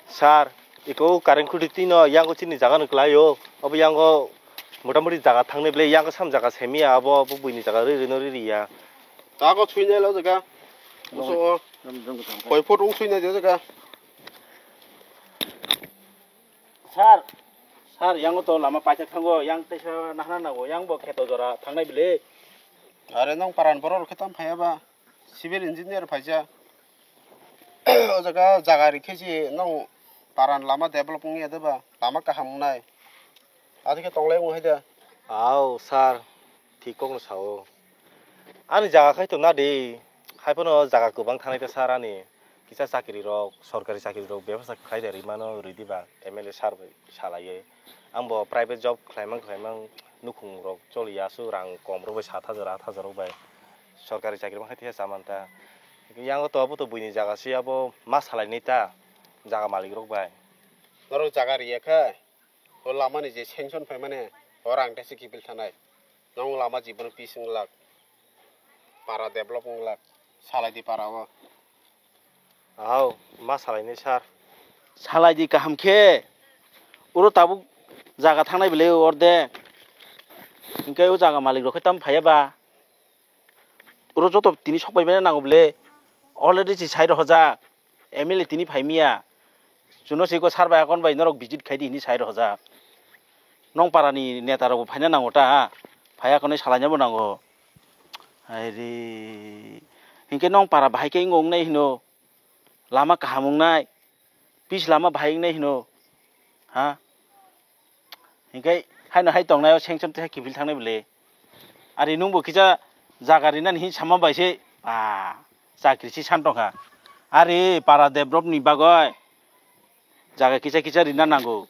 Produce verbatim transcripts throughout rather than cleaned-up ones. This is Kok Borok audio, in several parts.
Sir, iko current khudi twi no yango chini jaga no kwlai o. Obo yango motamoti jaga thangnai ble yango sam jaga semiya abo, abo buini jaga ri ri no ri ri ya. Tago sui nai lo jaga. Uso o. Koi foot wng sui nai jaga. Sir, sir, yango to lama paithak thango, yang teisa nahana nango, yang bo kheto jora thangnai bile. Are nong paran borok rok khe tam phaiya ba? Civil engineer phaisa. O jaga, jaga rikhe si nong paran lama develop wngya de ba? Lama kaham wngnai. Adi khe tonglai wng hai da. Au, sir, thik kokno sao. Ani jaga khai to na di. Hai phano jaga kwbang thanai ta sir ani. Kisa chakri rok, sorkari chakri rok bebasa khlai de rimano ridi ba M L A sir bai salaiye. Ang bo private job khlaimang khlaimang nukhung rok choli ya su rang kom rok bai sat hajar, at hajar rok bai. Sorkari chakri bang khai tisa chaman ta. Yang to abo to buini jaga si abo ma salai ni ta jaga malik rok bai. Norok jaga riya kha. O lama ni je sanction phaimani, o rang tesa kiphil thanai. Nong lama jibon pis wng glak. Para develop wng glak. Salai di para o. Au, ma salai ni sir. Salai di kaham khe. Oro tabuk jaga thangnai bele orde. Hingke o jaga malik rok khe tam phaiya ba. Oro joto tini sok pai mani nango bole. Already si sai rohojak. M L A tini phai miya. Chuno si ko sar bai akon bai norok visit khai di hini sai rohojak. Nong para ni neta rok bo phaina nango ta. Phai akon salai nabo nango. Hai re. Hingke nong para bahai ke wng nai hino. Lama kaham wng nai. Pis lama bahai wng nai hino. Ha? Hingke haino hai tongnai o sanction tesa kiphil thangnai bole. Ari nungbo kisa jaga rinani hin sama bai se, ba, chakri si san tongkha. Ari para develop ni bagoi jaga kisa kisa rina nango.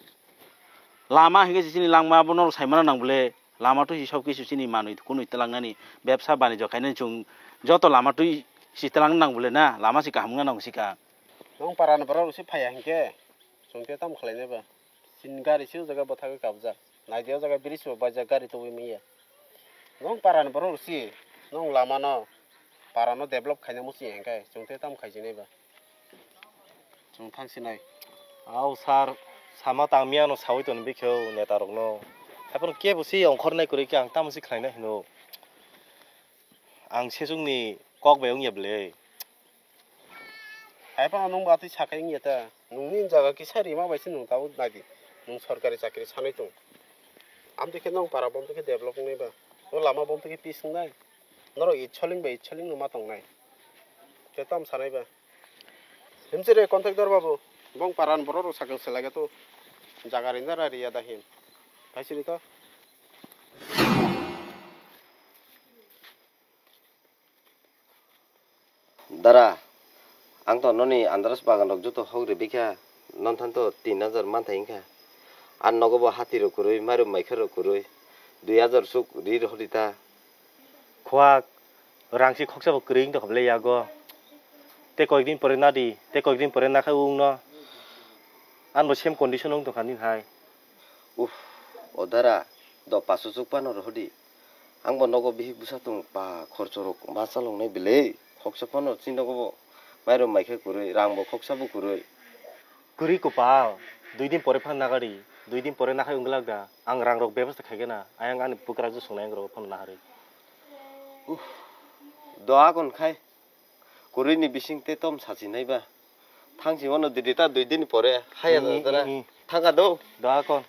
Lama hingke si chini langma abono saimano nang bole. Lama twi si sob kisu chini manwi kunui twlangnani bebsa banijyo khainani chwng joto lama twi si twlang nang bole na, lama si kaham wngna nango sika. Nong para ni borok rok si phaiya hingke chwng te tamo khlai nai ba? Chini gari se o jaga bwthagwi kabjak. Nai di o jaga bridge bo baijak gari tubui manya. Nong para ni borok rok si nong lama no para no develop khaina muchung ya hingke chwng te tamo khaijinai ba? Chwng thang sinai. Au sir, sama tang miya no sawi toni bikhe o neta rok no. Haphano kebo si ongkhor nai kwrwi khe ang tamo si khlai nai hino. Ang sesung ni kok bai wngya bwle. Hai phano nwng bo atwi sakai wngya ta. Nwngni jaga kisa rima bai se nwng tabuk nai di. Nwng sorkari chakri sanai tong. Amtwi khe nwng para bomtwi khe develop wngnai ba. O lama bomtwi khe pis wngnai. Norok itsoling bai itsoling nwma tongnai. Tei tamo sanai ba. Himchire contractor babu. Bong paran borok rok sakang se lage to. Jaga rinda ra riya da him. Hai siri to. Dara, ang to noni andras bagan rok joto hok ribikha, nonthan to tin hajar manthai wngkha. Ar nogo bo hati rok kwrwi, mairum maikha rok kwrwi, dui hajar suk ri rohorita. Khwak, rang si khoksa bo kwrwi wngtokha bwle yago. Tei koyekdin pore nadi, tei koyekdin pore nakha wngno. Ang bo same condition wngtokha nini hai. Uff, o dara, do paso chuk pano rohordi. Ang bo nogo bihik bwsa tong pa khorcho rok ma chalongnai bwle. Khoksa phano chini nogo bo mairum maikha kwrwi, rang bo khoksa bo kwrwi. Kwrwi kwpal, dui din pore phano nagari, dui din pore nakhai wngwlak da. Ang rang rok bebasta khaigena, ayang ani bwkrajwk swngnai ang rok phano naharwi. Uff, doa kon khai. Kwrwini bising tei tom sachi nai ba. Thang si mano didi ta dui din pore haya da dara. Thang ka do. Da kon.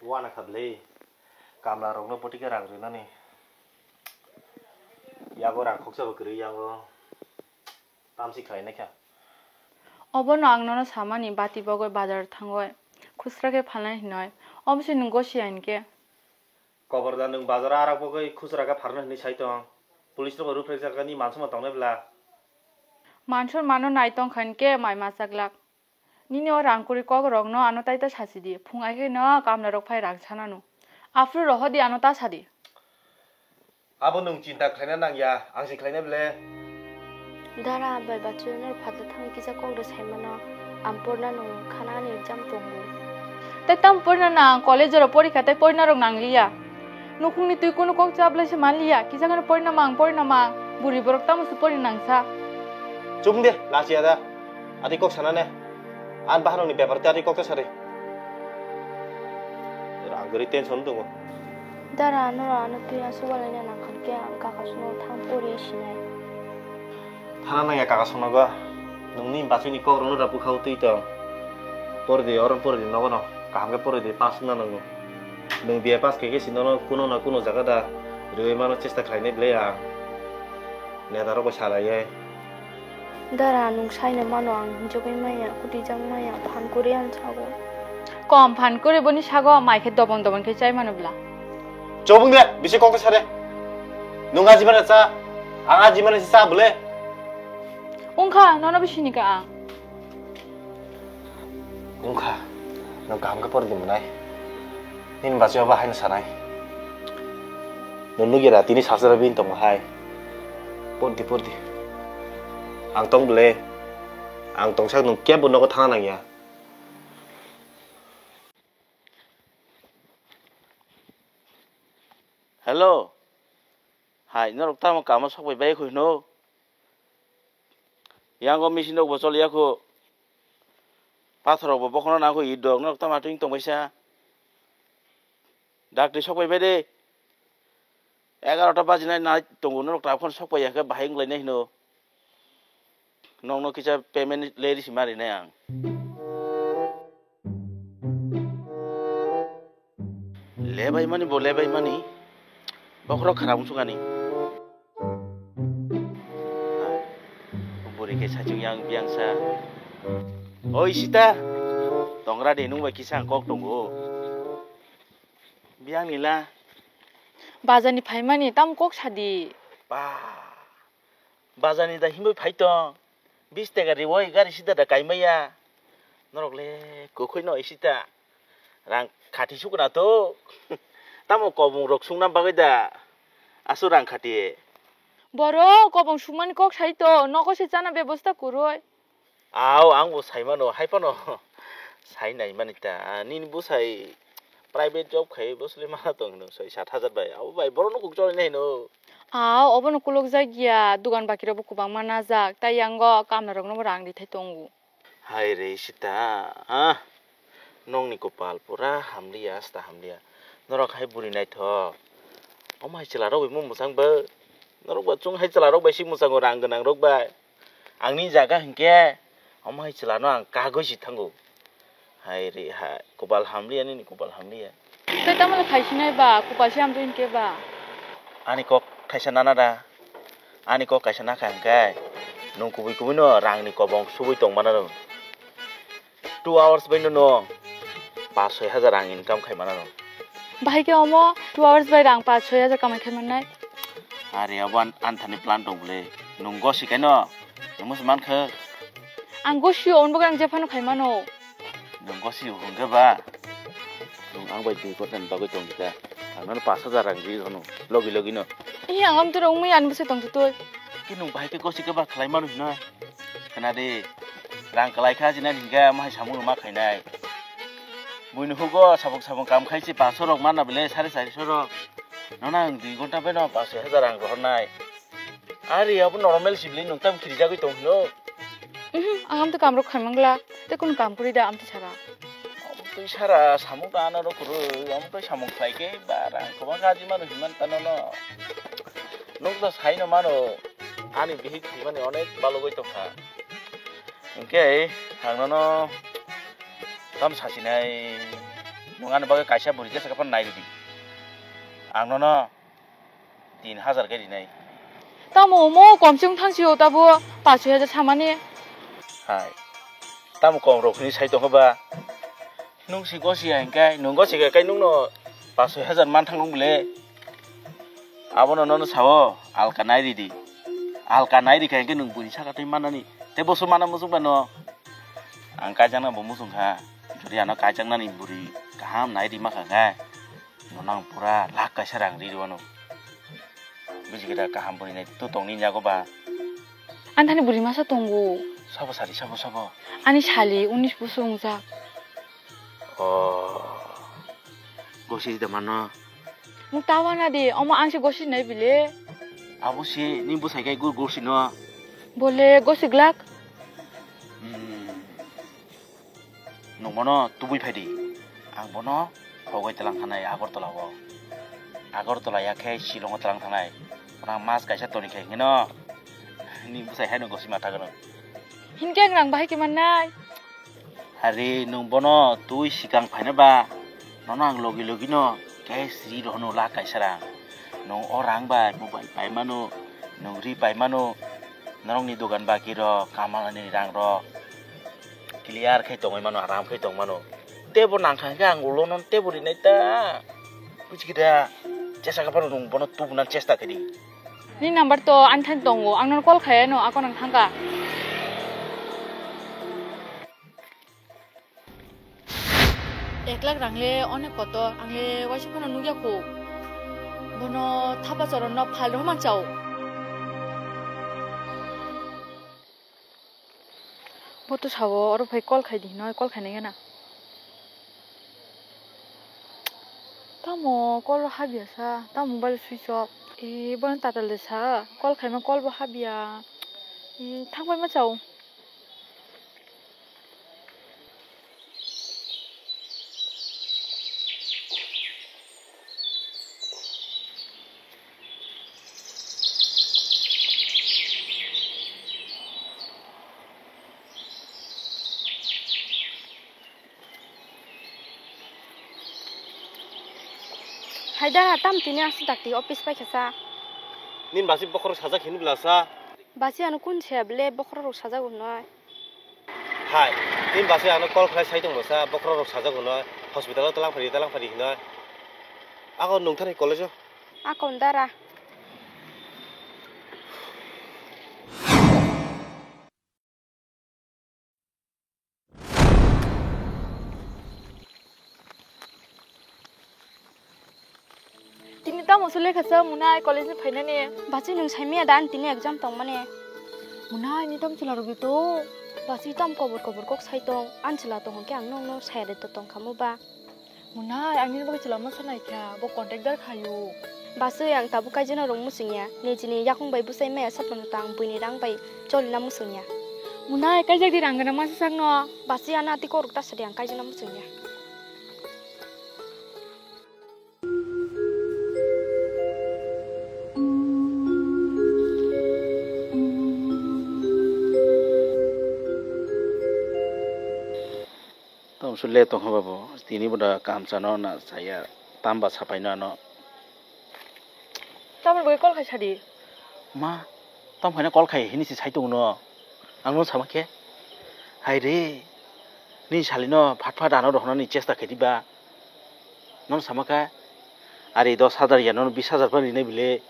Wana kha bwle. Kamla rokno bwtwi khe rang rwnani. Yago rang khoksa bo kwrwi yango. Tamsi khlai naikha. Obono ang nono samani bati bagwi bazar thangwi khusra khe phalnai hinoi. Obosi nwng gosi ya hinkhe. Koborda nwng bazar arak bagwi khusra khe pharno hinwi sai tong. Police rok ruphrek jakani mansukma tongnai bwla. Mansur mano nai tong kha hinkhe mai machaklak. Nini o rang kwrwi kok rokno ano tai ta sachi di. Phung ai khe no kamla rok phai rang sanano. Aphuru rohor di ano ta sadi. Abo nwng chinta khlaina nangya, ang se khlainai ble. Dara bai bachu nor phatla thangwi kisa kok de saimano, ang porna nung khana ani exam tongo. Tai tam porna nang, college oro porikha tai porna rok nangliya. Nukhungni twi kunu kok chablai se manliya, kisa kheno porna mang, porna mang, buri borok tamo se porna nangsa. Chum de, lachiya da. Adi kok sana ne. An bahanok ni bepar te adi kok ta sari. Rang guri tension tongo. Dara, nora ano twi aswk walaina nang khan khe ang kaka songno thang pori sinai. Thana nangya kaka songno go. Nungni bachwini kok rokno da bwkhao twi tong. Pori di, oro pori di, nogo no. Kaham khe pori di, pass wngna nango. Nung B A pass khe khe si nono kuno na kuno jaga da riwi mano chesta khlainai ble ang. Neta rok bo salai ye. Dara, nung saino mano ang hinjogwi maya, kutijak maya, phan kuri ang sago. Kom phan kuri boni sago, mai khe dobon dobon khe chai mano bla. Chobung de, bisi kok sare. Nung aji mana cha, ang aji mana cha bole. Ungkha, nono bisi ni ka ang. Wngkha, nwng kaham khe pori di mwnai. Nini bachwi abo haino sanai. Nwng nukya da, tini sasara bini tongo hai. Pori di, pori di. Ang tong bwle. Ang tongsak nwng kebo nogo thangna nangya. Hello. Hai, norok tamo kamo sok bai bai kho hino? Yango machine rok bo choli ya kho. Pathor rok bo bokhorok nang kho, it rok norok tamo atwing tong bai sa. Dakti sok bai bai de. Egarota bajinai nai tongo, norok tabuk phano sok pai ya khe bahai wng lai nai hino. Nokno kisa payment le risi ma rinai ang. Lebai mani bo lebai mani. Bokhorok khara wng sukani. Buri khe saichung yang biang sa. Oi Sita, tongra de nung bai kisa ang kok tongo. Biang nila. Bazar ni phaimani tam kok sadi. Ba. Bazar ni da himbai phai tong. Bis taka riwai gari sida da kaimaya. Norok le kukhoi no isita. Rang khati sukna to. Tamo kobong rok sungna bagwi da. Asu rang khati. Boro kobong sungmani kok sai to. Nogo se chana bebosta kuroi. Aw, ang bo sai mano, hai phano sai nai mani ta. Nini bwsai private job khai bwsle mana tong hino, soi sat hajar bai. Abo bai, borok no kuk choli nai hino. Aw, obo no kuluk jak ya, dugan baki rok bo kwbangma najak, tai yango kamla rok no bo rang rithai tongo. Hai re sita, ah, nongni kopal pura hamliya, asta hamliya. Norok hai buri naithok. Omo hai chwla rok bai mo mwchang bo. Norok ba chwng hai chwla rok bai si mwchango rang gwnang rok bai. Ang ni jaga hinkhe omo hai chwla no ang kagoi si thango. Hai re hai, kopal hamliya nini kopal hamliya. Tei tamo le khai sinai ba, kopal si amtwi hinkhe ba. Ani kok thaisa nana da. Ani kok kaisa nakha hinkhe nwng kubui kubui no rang ni kobong subui tong mano. Two hours bai no nwng paanch soi hajar rang income khai mano. Bahai khe omo two hours bai rang paanch soi hajar kamai khai mannai. Are abo an-, anthani plan tong bwle. Nwng gosi kaino, nwng musu mankha. Ang gosi o, onbo ang jephano khai mano. Nwng gosi o hwnkhe ba? Nwng ang bai dui ghonta ni bagwi tong kha. Ang nono paanch hajar rang ri rwno, logi logi no. Ih, ang amtwrwng mui ani bwsai tong twi. Ki nwng bahai khe gosi khe ba khlai mano hino? Khna di, rang kwlai kha, jina hinkhe omo hai samung rwma khainai. Buini hugo sabuk sabuk kam khai se paanch soi rok mana bile, sare char soi rok. Nono ang dui ghonta bai no paanch soi hajar rang rohornai. Ari abo normal sibili nwng tam khirijagwi tong hino. Mhm, ang amtwi kam rok khai mangla. Tei kunu kam kwrwi da amtwi sara. Amtwi sara samung ta ano rok kwrwi, amtwi samung khlai khe ba rang kwbang kha, aji mano hinman ta nono. Nwng to sai no mano, ani bihik thwimani onek balogwi tongkha. Hinkhe ang nono tam sasinai, nwng ani bagwi kaisa bwrwi jesa khe phano nai rwdi. Ang nono tin hajar khe rinai. Tamo omo kom se wng thang sio tabo paanch soi hajar samani. Hai. Tamo kom rok hwnwi sai tongkha ba? Nwng si gosi ya hinkhe, nwng gosi kha khe nwng no paanch soi hajar man thang nung bile. Abono nono sao, alka nai ridi. Alka nai rikha hinkhe nwng buini saka twi mannani. Tei boso mana muchung ba no? Ang kaijakna bo muchung kha. Jodi ano kaijaknani bwrwi kaham nai rima kha khe, nono ang pura lakh kaisa rang ri rwano. Bujikida kaham bwrwi nai tu tongni yago ba. Ani thani bwrwi masa tongo. Sabo sari, sabo, sabo. Ani sali unis bosor wngjak. O. Gosi da mano. Mung tawa na di, omo ang se gosi nai bile. Abo si ni bwsai kai gur gosi no. Bole gosi glak. Hmm. Nwng bono tubui phai di. Ang bono hogoi tlang thanai Agartala o. Agartala ya khe Shillong o tlang thanai. Bono ang mas kaisa toni khe hino. Ni bwsai hai no gosi ma thagano. Hinkhe ang rang bahai khe mannai. Hari nwng bono twi sikang phaina ba, nono ang logi logi no cash ri rohno lakh kaisa rang. Nwng o rang bai mobile pai mano, nwng ri pai mano, norokni dogan baki rok, kamalani rang rok clear khe tongwi mano, aram khe tong mano. Tebo nang thang khe ang ulo no tebo rinai ta. Buji khe da, jesa khe phano nwng bono tubuna chesta khe di. Ni number to ani thani tongo, ang nono call khai ano, ako nang thangka. Ek lakh rang le onek kotor, ang le waisa phano nukya kho. Bono thapa choron no phal rw man chao. Bo to sao, oro phai call khai di hinoi, call khai nai gana. Tamo call rok habya sa, tamo mobile switch off. E, bono tatal de sa, call khai ma call bo habya. E, thang pai ma chao. Hai da, tam tini aswk dakti office paikha sa. Nini basi bokhorok sajak hinwi bwla sa. Basi ano kun se bele bokhorok rok sajak hwnwi. Hai, nini basi ano call khlai sai tongbo sa, bokhorok rok sajak hwnwi. Hospital o tlang phari, tlang phari hwnwi. Ako nungthani college o. Ako ndara. Tini tamo sule khasa munai college ni phainani. Basi nwng saimaya da ani tini exam tongmani. Munai ni tam chwla rwgwi to. Basi tam kobor kobor kok sai tong. An chwla tong hwnkhe ang nokno saya de to tong khamu ba. Munai, ang nini bagwi chwla masa naikha, bo contractor khaio. Baswi ang tabuk kaijano rwng muchungya, nijini yakung bai bwsai maya saplano ta ang buini rang bai cholina muchungya. Munai, kaijak di rang gwnang masa sakno. Baswi ano ati korok ta sadi ang kaijano muchungya. Tamo se le tongkha babo, tini bo da kam chano na chaya, tamba sapai no ano. Tamoni bagwi call khai sadi? Ma, tamo khaina call khai hini si sai tongo no. Ang no sama khe. Hai re, nini sali no phat phat ano rohornani chesta khe diba. Nono sama kha, ari dos hajar ya, nono bis hajar phano rinai bile.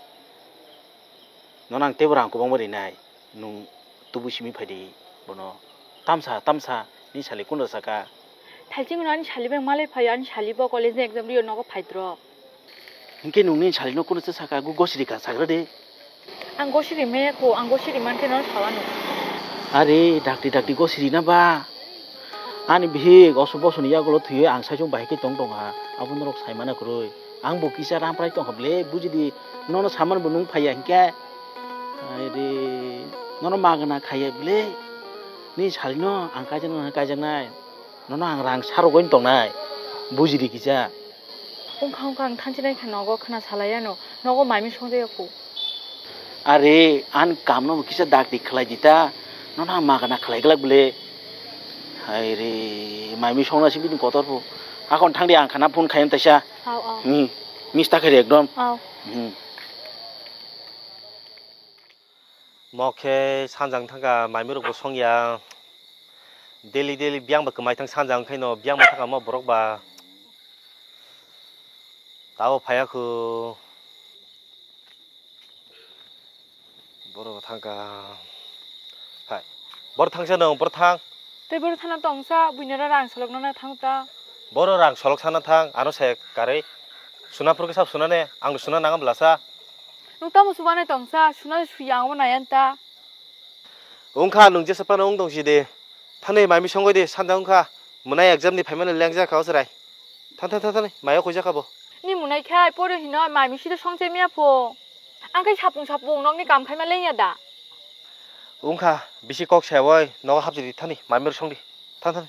Nono ang teibo rang kwbangma rinai. Nwng tubui simi phaidi bono. Tamsa, tamsa, nini sali kunda saka? Thaising no ani sali bai malai phaio, ani sali bo college ni exam rio nogo phaidro. Hinkhe nwng nini sali no kunda saka, go gosiri ka sagra de. Ang gosiri maya kho, ang gosiri mankhe nono sawano. Are, dakti dakti gosiri na ba? Ani bihik oso bosoni yagulo thwiwi ang saichung bahai khe tong tongha, abo norok saimana kwrwi. Ang bo kisa ramprai tongkha ble, bujidi nono saman bo nung phaiya hinkhe. Hai re, nono magna khaiya bile. Ni salino ang kaijaknai, kaijaknai. Nono ang rang sarogwi tongnai. Bujidi kisa. Wngkha wngkha ang thansinai kha nogo khna salai ano. Nogo maimi songjaya kho. Are, an kamno bo kisa dakti khlai di ta. Nono ang magna khlai glak bile. Hai re, maimi songna si bini kotor bo. Akon thangdi ang khana phone khaiyam taisa. Aw, aw. Hmm, mista khairi ekdom. Aw. Hmm. Mo khe sanjang thangkha, maimi rok bo songya. Daily, daily biyang ba kwmai thang sanjang khaino biyang ba thangkha mo borok ba. Tabo phaiya khu. Borok thangkha. Hai. Borok thangsa no, borok thang. Tei borok thana tongsa, buino rang solok nana thang ta. Borok rang solok sana thang, ano se karwi. Suna phuru khe sab suna ne, ang suna nang bwlasa. Nwng tamo subanai tongsa, suna suya ang bo nai ta. Wngkha nwng jesa phano wng tong si de. Thani mami songoi de, sanda wngkha. Mwnai exam ni phaimani lengjak kha o chwrai. Than, than, than, than, mayo khuijak kha bo. Ni mwnai khai pore hino mami sida songche miya pho. Ang khai sapung sapung nokni kam khaima lengya da. Wngkha, bisi kok saya oi, nogo hapjidi thani, mami rok songdi. Than, than.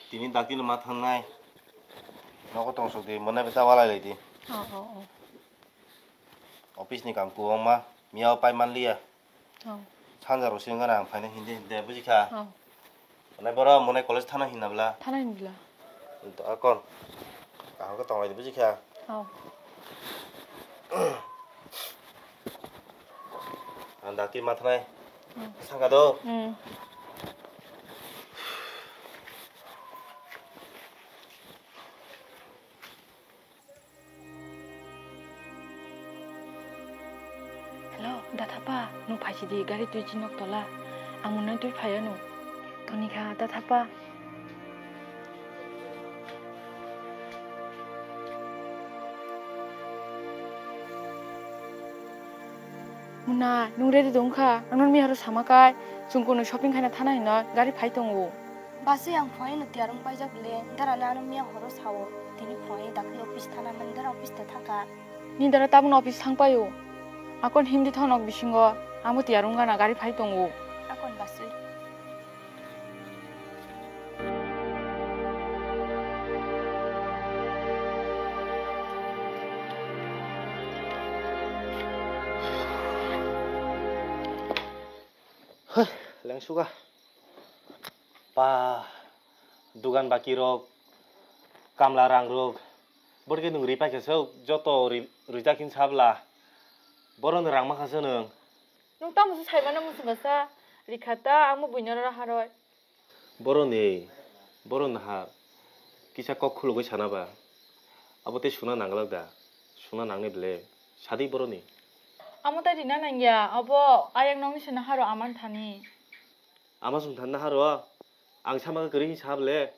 Tini dakti no ma thangnai. Nogo tongsok di, mwnai beta walai lai di. Oh, oh, oh. Office ni kam kwbangma, miya o pai manliya. Oh. Sanja rok sini gana ang phaina hindi, de buji kha. Oh. Mwnai boro mwnai college thana hinna bla. Thana hinna bla. To akon. Kaham khe tonglai di buji kha. Oh. Ang dakti ma thanai. Oh. Sangka do. Hmm. Hello, dathapa, nwng phaisidi gari twi chinok tola. Ang mwnai twi phaiya nwng. Tonikha, dathapa. Mwnai, nwng ready dong kha? Ang nang miharo sama kai, chwng kunu shopping khaina thana hinoi, gari phai tongo. Basui ang phone no tiyar wng paijak le, dara na ano miya horo sao, tini phone dakti office thana man dara office ta thangkha. Ni dara tabuk office thang paio. Akon himdi thonok bisingo, amo tiyar wng gana gari phai tongo. Akon basui. Hoi, lengsuga. Pa, dugan baki rok, kamla rang rok, borok ke nwng ri paikha se joto ri-, rijak hin sabla, borok ni rang makha se nwng. Nwng tamo se saimano muchungkha sa, rikha ta, ang bo buino rw haroi. Borok ni, borok ni ha, kisa kok khulugwi sana ba, abo tei suna nanglak da, suna nangnai ble, sadi borok ni. Amo tai rina nangya, abo ayang nokni se naharo aman thani. Ama chwng thanna haro, ang sama khe kwrwi hinwi sa bwle.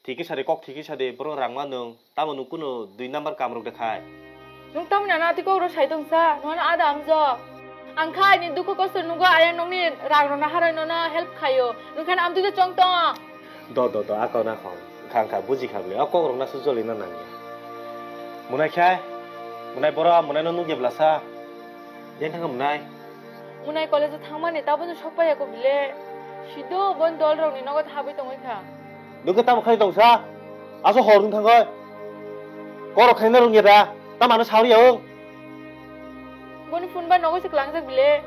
Thik khe sadi, kok thik khe sadi, borok rangma nwng, tamo nwng kuno dui number kam rok de khai. Nwng tamoni ano ati kok rok sai tong sa, nwng ano ada amjok. Ang khai ni dukhu kosto nugo, ayang nokni rang rokno haroi nono help khaio. Nwng khe amtwi de chong tong. Do, do, do, akon, akon. Wngkha, wngkha, buji kha bwle. O kok rok nasu joli na nangya. Munai khai, munai boro, munai no nugya bwlasa. Yen thangkha munai. Munai college o thangmani tabukno sok paiya ko bwle. Sido bon dol rokni nogo thabwi tongwi kha. Nugwi tamo khai tongsa? Aso hor wng thangoi. Kok rok khaina rungya da? Tamano sawi ya wng? Boni phone bai nogo se klangjak bile.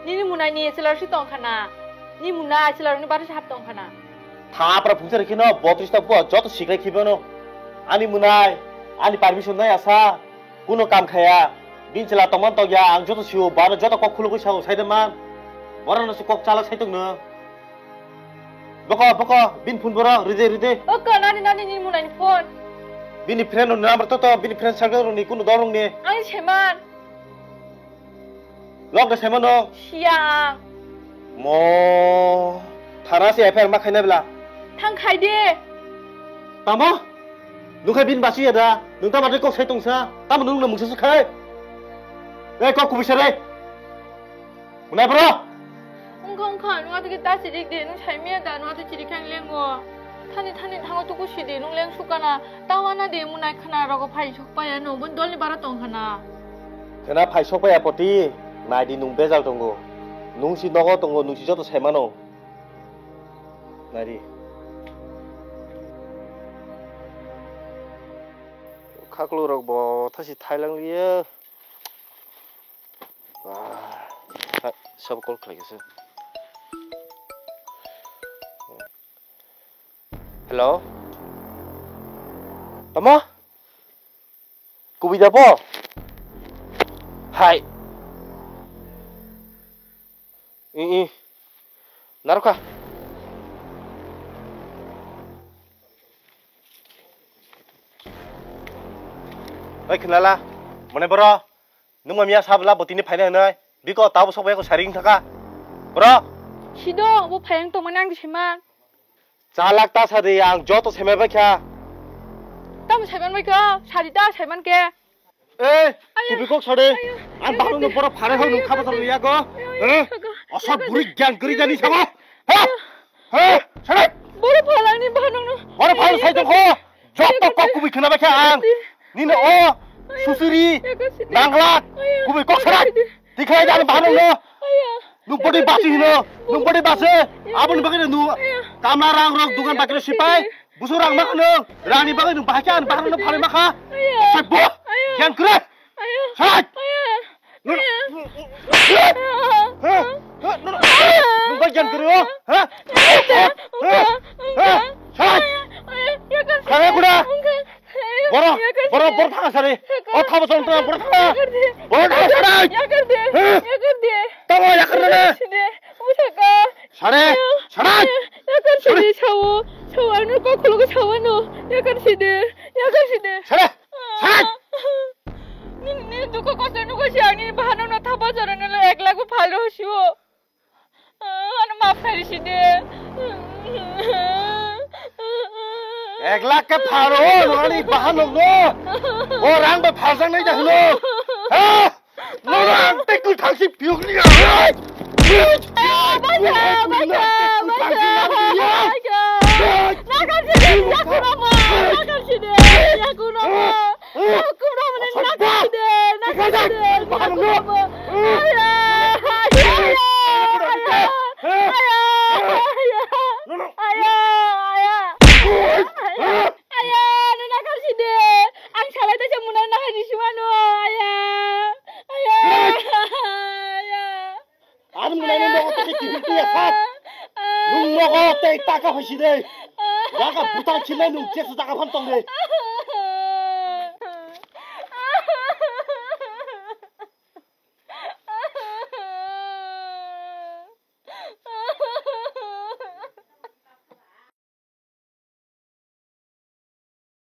Nini munai ni chwla rok se tong khana. Ni munai chwla rok ni bari se hap tong khana. Thapra phungsa rikhi no botris ta buwa joto sikrai khibi no. Ani munai, ani permission nai asa. Kuno kam khaya. Bini chwla tongman tokya, ang joto sio, bano joto kok khulugwi sao, sai de man. Borok no se kok chalak sai tong no. Boko, boko, bini phone boro, ride, ride. Oko, nani, nani, ni munai ni phone. Bini friend rokni number to to, bini friend circle rokni kuno dol rokni. Ani seman. Lok de seman no. Siya ang. Mo, thana se F I R ma khaina bela. Thang khai de. Tamo? Nung khai bini basi ya da? Nung tamo de kok sai tongsa? Tamo nung na mungsa su khai? Eh, kok kubisa re. Unai bro! Wngkha, wngkha, nwng atwi khe ta sidik de, nwng saimaya da, nwng atwi sidik khe ang lengo. Thani, thani thango tuku sidi, nwng leng sukana. Ta wana de, munai khna rogo phai sokpaya, nwng boni dolni bara tong khna. Khna phai sokpaya poti, naidi nwng bejal tongo. Nwng si nogo tongo, nwng si joto saimano. Naidi. Khaklu rok bo thasi thailang liya. Ah, ha, sabo call khlai khe se. Hello? Tamo? Kubui da bo? Hai. I, i. Narukha. Oi, khnala. Mone boro. Nwng mamya sabla botini phaina hwnwi, biko tabo sok bai ko sari wng thaka. Bro. Sido, bo phayang tongmani ang di sima. Chalak ta sadi, ang joto semai bai kha. Tamo saiman bai kha, sadi ta saiman khe. Ei, Aya. Kubi kok sade. Aya. Ang bahano no boro phare ho nung khaba sadi ya go. Aya, aya, He? Aya. Asal buri gyan guri jani sama. Ha? He? Sade. Boro phalangni bahano no. Boro phalo sai tong kho. Joto kok kubi khna bai kha ang. Nini o susuri nanglak kubi kok sade. Tikhlai jani bahano no. Nung bodi basi hino. Nung bodi basi. Aboni bagwi nung kamla rang rok dugan bakri sipai. Busu rang mak nung. Rani bagwi nung bahai kha, bahano no phalai makha. Sai bo. Yang kre. Sai. Nung nung bai yang kre o. Ha? Ha? Sai. Kare kuda. Boro, boro, boro thanga sari. O thabo song tong, boro thanga. Boro thanga sari. Yakar de, He? Yakar de. Tamo yakar de. Side, usaka. Sare, sare. Yakar side, sawo. Sawo, ano ko khulugo sawo no. Yakar side, yakar side. Sare, sare. Ni, ni duko kosto nuko si ani bahano no thabo soro no ek lakh phalo siwo. Ano maaf khairi side. Ek lakh khe pharo, nani bahan nokno. O rang bai phalsang nai jahilo. Ha? Noro ang tei kul thangsi phiyok ni. Bacha, bacha, bacha, bacha. Nakar side, yakurama, nakar side, yakurama. Kubra mane nakar side, nakar side, nakar side. Aya, aya, aya, aya, aya, aya, aya, aya, no nakar side. Ang salai ta se munai nakar side mano, aya, aya, aya. Ani mwnai ni nogo tei kibir tuya sat. Nung nogo tei taka phaisi de. Jaga buta chilai nung jesu jaga phan tong de.